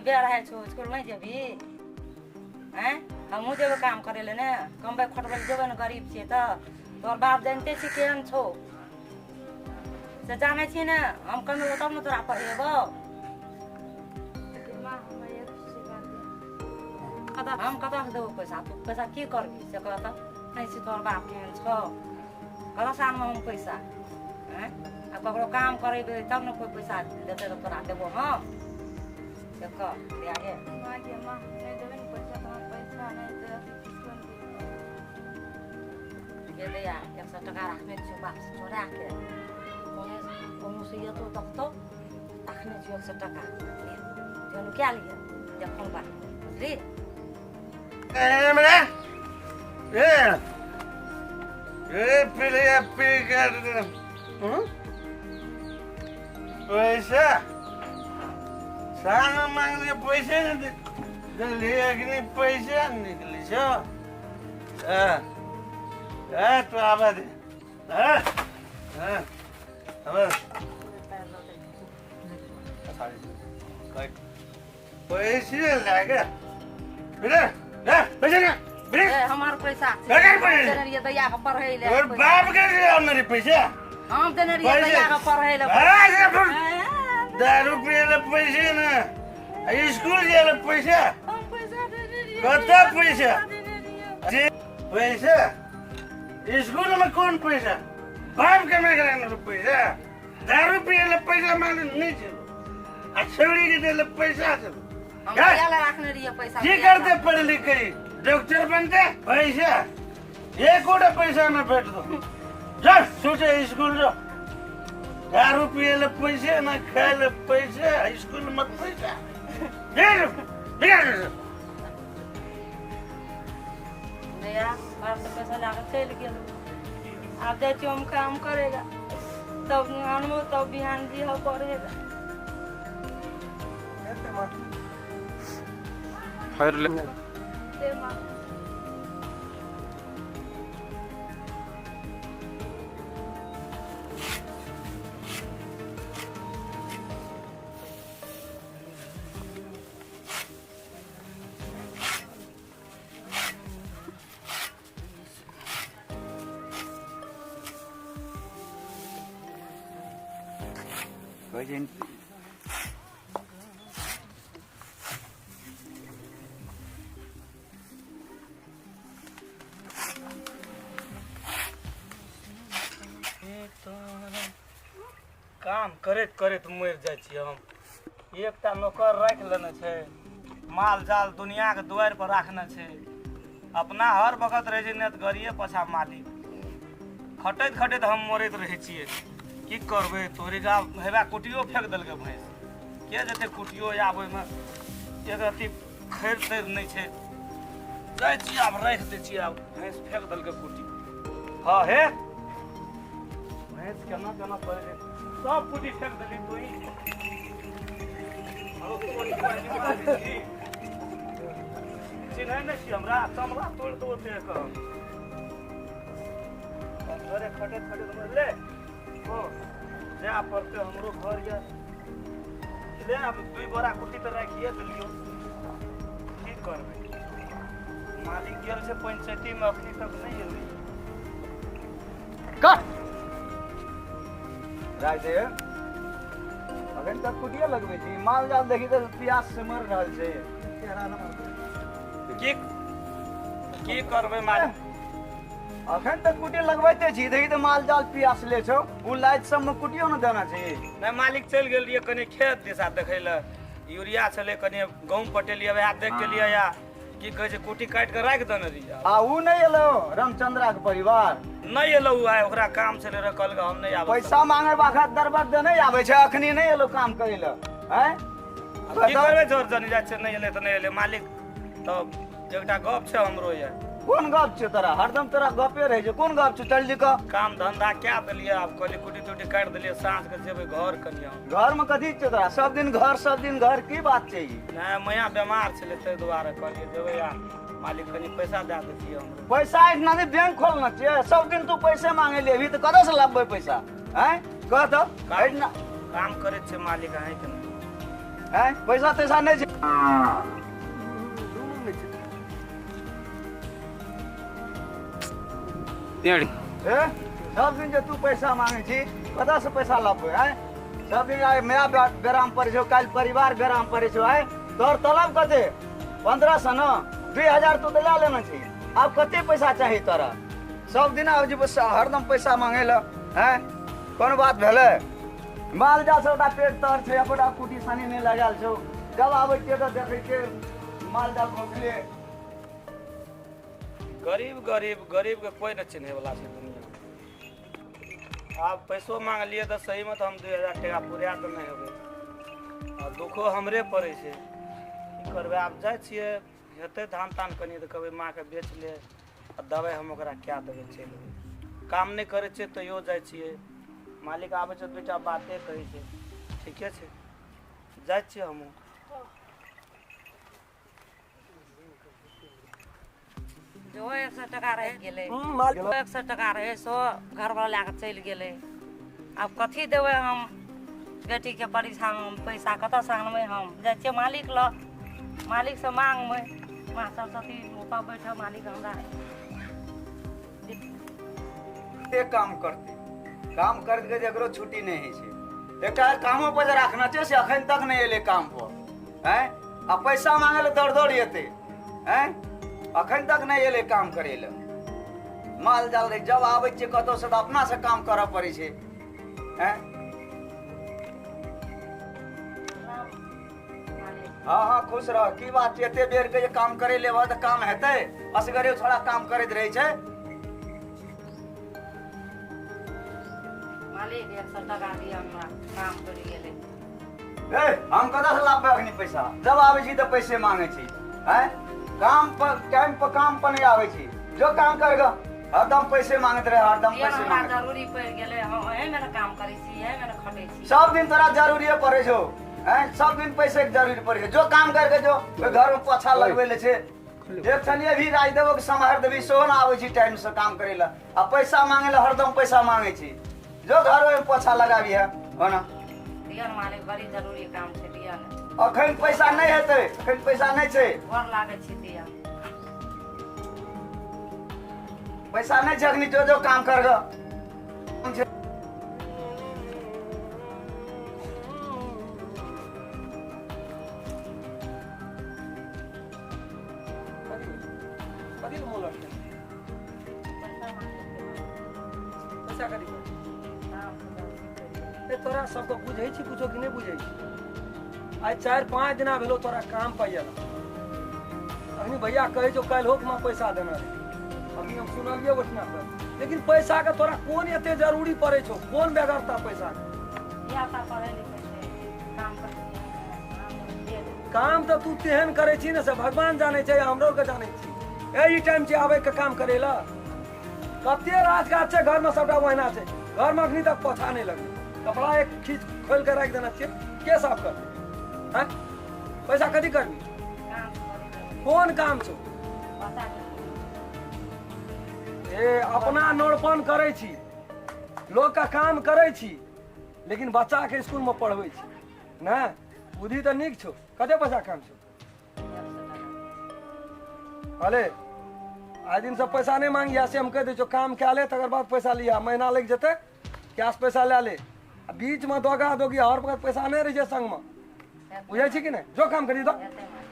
बेर रहै छौ, स्कूल नहि जेबही? आँय, हमहूँ जेबै काम करै लए ने, कमबै खटबै लए जेबै ने, गरीब छियै तऽ। तोहर बाप जानिते छी केहन छौ, से जानै छी ने। हम कमेबो तब ने तोरा पढ़ेबो। माँ, हमरा 100 टका दे। कतऽ हम कतऽसँ देबो पैसा? तू पैसा की करबी से कह तऽ। नहि छी तोहर बाप केहन छौ, कतऽसँ आनबो हम पैसा? आँय, आ ककरो काम करेबै तब ने कोइ पैसा देतै तऽ तोरा देबो हम, से कह गे। माँ गे माँ, नहि देबै ने पैसा तऽ हमर पैसा नहि तऽ अथी किछो नहि देबै। गे दैया, 100 टका राखने छियौ बापसँ चोरा के, कोनो कोनो से एतौ देखतौ, राखने छियौ 100 टका, ले जो नुका लिअ, देखो बा, बुझली? ए ए ए पीले पी के पैसा सानो मांगले पैसा नहीं दिली, अग्नि पैसा निकली छो। ए ए तू आबा दे। ए ए अब पैसे लागे बेटा, ले पैसा ले बेटा। ए, हमार पैसा छै। बगैर पैसा। देने रहियै दैया के पढ़ै लए। और बाप के मेरे पैसा। हम देने रहियै पैसे। दैया के पढ़ै लए। अरे, ए, दारू पिए ले पैसे ना, स्कूल जाए ले पैसा। हम पैसा देने रहियै। कतऽ पैसा? देने रहियै। जे पैसा स्कूल में कौन पैसा? बाप के में पैसा, दारू पिए ले पैसा मांगे नहीं चलो, आ छौड़ी के दे ले पैसा चलो। हम दैया लए राखने रहियै पैसा। की करते पढ़ लिख के? डॉक्टर बनते? पैसा एक गोटा पैसा न भेट दो। जा सोचे स्कूल जो दारू पिए ले पैसे ना, खाए ले पैसे, स्कूल मत पैसा दे दे। दैया, बाप से पैसा लाके चलि गेल। आब जाइ छियै हम काम करेगा, तब आनबो, तब बिहान दिह पढ़ेगा। फाड़ि ले। दे माँ। कहै छै। काम करैत करैत मरि जाइ छी हम। एकटा नौकर राखि लेने छै, माल जाल दुनियाके दुआरि पर राखने छै। अपना हर वक्त रहै छै ने तऽ गाड़िए पाछा मालिक। खटैत खटैत हम मरैत रहै छियै। की करबै तोरी गा, हेबा कुटियो फेंक देलकै भैंस। के जेतै कुटियो आबैमे? एक रत्ती खैर तैर नहि छै। जाइ छी आब, राखि दै छियै आब। भैंस फेंक देलकै कुटी। हँ हे, भैंस केना केना पड़ै छै, सब कुटी फेंक देली तोही। चिन्है नहि छी हमरा? चमड़ा तोड़ि देबो तेरे कह। घरे खटैत खटैत ले हो जाय पड़तै हमरो घर यऽ। ले आब 2 बोरा कुट्टी तऽ राखिए देलियौ। की करबै, मालिक गेल छै पंचायतीमे, अखनी तक नहि एलै। कट राख दे। अखन तक कुटिया लगबै छी? माल जाल देखी तऽ प्यास से मर रहल छै। की की करबै मालिक? अखन तक कुटी लगबैते छी, देखी तऽ माल जाल प्यास ले छौ। उ लाइट सब में कुटियो न देना छै। नहि मालिक, चलि गेल रहियै कनि खेत दिशा देखै लए। यूरिया छलै, कनि गहूँम पटेलियै, वएह देख के लिए या की कहै छै, कुटी काटि कऽ राखि देने रहियै। आ उ नहि एलो रामचंद्रा के परिवार? नहि एलो आइ। ओकरा काम छलै रह, कहलकै हम नहि आबै। पैसा मांगे बाखत दरबर दे नहि आबै छै, अखनी नहि एलो काम करै लए, आँय? की करबै, जोर जनी जाइ छै। नहि एलै तऽ नहि एलै मालिक। तब एकटा गप छै हमरो ये। कोन गप छै तोरा? हरदम तोरा गपे रहै छै। कोन गप छै? जल्दी कह। काम धंधा कए देलियै, आब कहलियै कुटी तुटी काटि देलियै, साँझ के जेबै घर कनि हम। घर में कथी छै तोरा? सब दिन घर, सब दिन घर, की बात छै ई? नहि, मैया बेमार छलै, ताहि दुआरे कहलियै जेबै आ मालिक कनि पैसा दए दैतियै हमरो। पैसा एहिठिना नहि बैंक खोलना छियै? सब दिन तू पैसे मांगे लेबही तऽ कतऽ से लाबबै पैसा, आँय? कह तऽ एहिठिना। काम करै छै मालिक अहींके ने। आँय पैसा तैसा नहि छै। दुनू नहि छै। ए सब दिन जे तू पैसा मांगे छी कतऽ से पैसा लाबबै? आँय सब दिन आइ माय बेराम पड़ै छौ, काल्हि परिवार बेराम पड़ै छौ। आँय तोहर तलब कते? 1500 ने, 2000 तू तऽ लए लेने छी, आब कते पैसा चाही तोरा? सब दिन आब जे हरदम पैसा मांगे लए। आँय कोन बात भेलै? माल जाल सबटा पेट तर छै, एकोटा कुटी सानी नहि लगायल छौ। जब आबै छियै तऽ देखै छियै माल जाल भुखले। गरीब गरीब गरीब के कोई नहि चिन्है वाला छै दुनिया। आब पैसो मांगलियै तऽ सहीमे तऽ हम 2000 टाका पुरा तऽ नहि हेबै, आ दुखो हमरे पड़ै छै। की करबै, आब जाइ छियै, हेतै धान तान कनि तऽ कहबै माँके बेच ले आ दवाइ हम ओकरा कए देबै, चलि एबै। काम नहि करै छियै तैयो जाइ छियै, मालिक आबै छै दूटा बाते कहै छै, ठीके छै, जाइ छियै हमहूँ। जो 100 टका रहि गेलै, 100 टका रहै सो घरवला लए कऽ चलि गेलै। आब कथी देबै हम बेटीके परीक्षामे? पैसा कतऽसँ आनबै? हम जाइ छियै मालिक लग, मालिकसँ मांगबै। माँ सरस्वती ओतऽ बैठल मालिक हमरा कते काम करतै? काम करके जकरो छुट्टी नहि होइ छै। एकटा कामो पर जे राखना छै से अखन तक नहि एलै काम पर। आँय आ पैसा मांगे लए दौड़ दौड़ एतै। आँय अखन तक नहि एलै काम करै लए। माल जाल रहै, जब आबै छियै कतौ से तऽ अपना से काम करऽ पड़ै छै। आँय हँ हँ खुश रह। की बात छै, एते बेर के जे काम करे लेबह तऽ काम हेतै? असगरे छोड़ा काम करैत रहै छै। मालिक 100 टका दिअ हमरा, काम करि गेलै। ए हम कतऽ से लाबबै अखनी पैसा? जब आबै छी तऽ पैसे मांगे छी। आँय काम पर टाइम पर काम पर नहि आबै छी, जो काम कर ग। हरदम पैसे मांगैत रहे, हरदम दिअ ने, पैसे हमरा मांगैत। जरूरी पड़ि गेलै, हम एहिमे ने काम करै छी, एहिमे ने खटै छी। सब दिन तोरा जरूरिये पड़ै छौ। आँय सब दिन पैसे के जरूरी पड़ै छै। जो काम करके जो, ओहि घर में पोछा लगबै ले छै। एक छलियै भी राजदेवो के सम्हारि देबी, सेहो ने आबै छी टाइम से काम करै लए, आ पैसा मांगे लए हरदम पैसा मांगे छी। जो घर में पोछा लगाबी है हो ना। दिअ ने मालिक, बड़ी जरूरी काम छै, दिअ ने। अखन पैसा नहि हेतै, अखन पैसा नहि छै। गोर लागै छी, दिअ। पैसा नहि छै अखनी, जो जो काम कर ग। कथी लए मोन लटकै? पैसा मांगे छै। पैसा कथी पर? काम के जरूरी पड़ि गेलै। ए तोरा सबके बुझै छी कुछो कि नहि बुझै छी? आइ 4-5 दिना भेलो तोरा काम पाइ आयल। अखनी भैया कहै छौ काल्हि होक माँ पैसा देना रहै, अखनी हम सुनलियै ओहिठिना पर। लेकिन पैसा के तोरा कोन एते जरूरी पड़ै छौ? कोन बेगरता पैसा के? धियापुता पढ़ै लिखै छै, काम करै छै, काम के देबै। काम तऽ तू तेहन करै छी ने से भगवान जानै छै, हमरो के जानै छी। एहि टाइम छै आबै के काम करै लए? कते राजकाज छै घरमे, सबटा ओहिना छै घरमे, अखनी तक पोछा नहि लगलै, कपड़ा एक खींच खोलि के राखि देने छियै, के साफ करतै? आँय पैसा कथी करबी? काम के बड़ी जरूरी। कोन काम छौ? बच्चाके। ए अपना नोड़पन करै छी, लोकके काम करै छी, लेकिन बच्चाके स्कूलमे पढ़बै छी नहि। बुद्धि तऽ नीक छौ। कते पैसा काम छौ? 100 टका। अरे आइ दिन से पैसा नहि मांगिया से हम कहि दै छियौ। काम कए ले, तकर बाद पैसा लिहा। महीना लागि जेतै, कैश पैसा लए ले। आ बीचमे दोगा दोगी हर वक्त पैसा नहि रहै छै संगमे, बुझै छी कि नहि? जो काम करी दो। हेतै मालिक।